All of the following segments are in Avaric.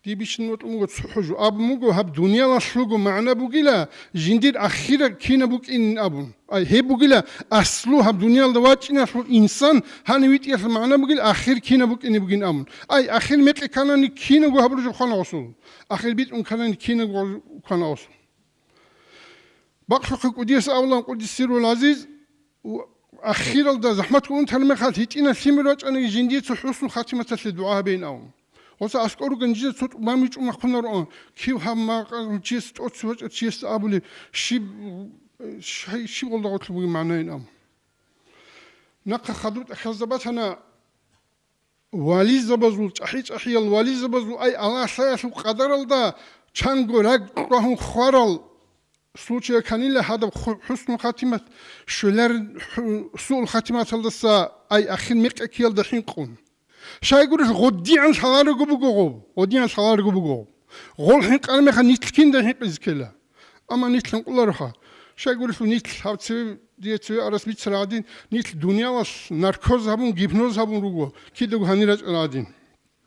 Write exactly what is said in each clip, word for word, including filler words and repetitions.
Дие бищун бокьун буго цохӀо жо. Абун буго, гьаб дуниялалъулго магӀна бугила, жиндир ахират кинаб букӀинин абун. Ай, гьеб бугила аслу, гьаб дуниялда вачӀиналъул инсан гьанив витӀиялъул магӀна бугила ахир кинаб букӀине бугин абун. Ай, ахир мекъи кканани кинабго гьабураб жо квана гъосул. Ахир битӀун кканани кинабго квана гъосул. Бакълъухъе кӀудияс абулан, къуддиса сирругьул гӀазиз, ахиралда захӀматго унтараб мехалъ гьитӀинаб лъимер вачӀаниги жиндица хӀусну хатиматалъе дугӀа гьабейин абун. Гъоса аскӀор ругел нижеца цо тӀубан вичӀун вахъунароан, кив гьаб макъа чияс тӀоцебе вачӀарав чиясда абулеб, щиб, щай-, щиб гъолда гъорлъ бугеб магӀнайин абун. Нахъа хадуб тӀахьазда батана, вализабазул, чӀахӀи-чӀахӀиял вализабазул, ай, Аллагь лъаялъул къадаралда чанго ракӀ рагьун хварал случая кканила гьадаб ху-, хӀусну хатимат, щвелар хӀу-, суул хатиматалдаса, ай, ахир мекъи ккеялда хӀинкъун. Щайгурелъул гъодигӀан лъаларого буго гъоб, гъодигӀан лъаларого буго гъоб. Гъол хӀинкъараб мехалъ нилъ киндай хӀинкъизе ккела? Амма нилъ хӀинкъулароха. Щайгурелъул нилъ гьаб цеве, дие цеве арас бицараб гӀадин, нилъ дуниялалъ наркоз гьабун, гипноз гьабун руго, кидаго гьанир рачӀараб гӀадин.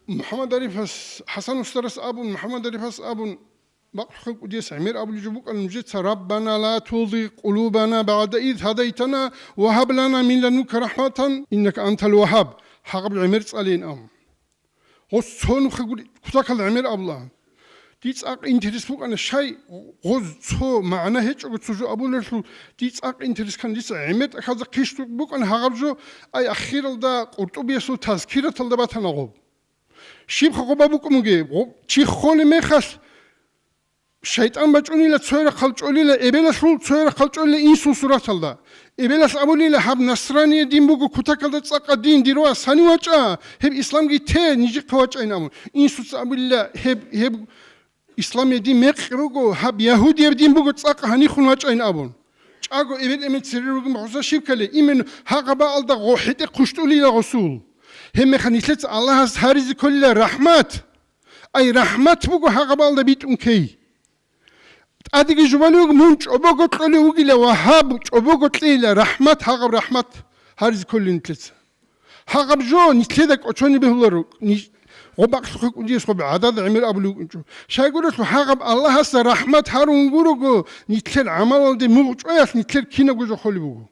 МухӀаммад Арифас, ХӀасан устарас абун, МухӀаммад Арифас абун, бакълъухъе кӀудияс гӀемер абулеб жо букӀана нужеца: «Раббана, ла тузигъ къулубана багӀда из гьадайтана ва гьаб лана мин ладунка рахӀматан, иннака антал вагьаб», гьагъаб гӀемер цӀалейин абун. Гъос цо нухалъ гури кутакалда гӀемер абулаан. Дие цӀакъ интерес букӀана, щай гъоз цо магӀна гьечӀого цо жо абулелъул, дие цӀакъ интерес ккана, дица гӀемер тӀахьазда хъищтӀун букӀана гьагъаб жо, ай, ахиралда КъуртӀубиясул Тазкираталда батана гъоб. Щибха гъоба букӀун бугеб? Гъо-, чи холеб мехалъ, шайтӀан бачӀунила цоял рахъал чӀолила эбелалъул, цоял рахъал чӀолила инсул сураталда. Эбелалъ абулила: «Гьаб насрание дин буго, кутакалда цӀакъа дин, дир вас, гьанив вачӀа, гьеб исламги те, нижехъе вачӀайин», абун. Инсуца абулила: «Гьеб, гьеб исламие дин мекъи буго, гьаб ягьудияб дин буго, цӀакъа гьанихун вачӀайин», абун. ЧӀаго эбел-эмен цере ругин гъоса щиб ккалеб? Именно гьагъаб бакӀалда гъо-, хӀетӀе хъущтӀулила гъосул. Гьебмехалъ нилъеца Аллагьас гьаризе кколила рахӀмат. Ай, рахӀмат буго гьагъаб бакӀалда битӀун ккей. ТӀадеги жубалев вуго, мун чӀобого кьолев вугила ва гьаб чӀобого кьейила рахӀмат, гьагъаб рахӀмат гьаризе кколин нилъеца. Гьагъаб жо нилъеда кӀочони бегьуларо, ниж-, гъо бакълъухъе кӀудияс гъо гӀадада гӀемер абулев вукӀинчӀо. Щайгурелъул гьагъаб Аллагьасда рахӀмат гьарун гурого, нилъер гӀамалалде мугъ чӀваялъ нилъер кинабго жо холеб буго.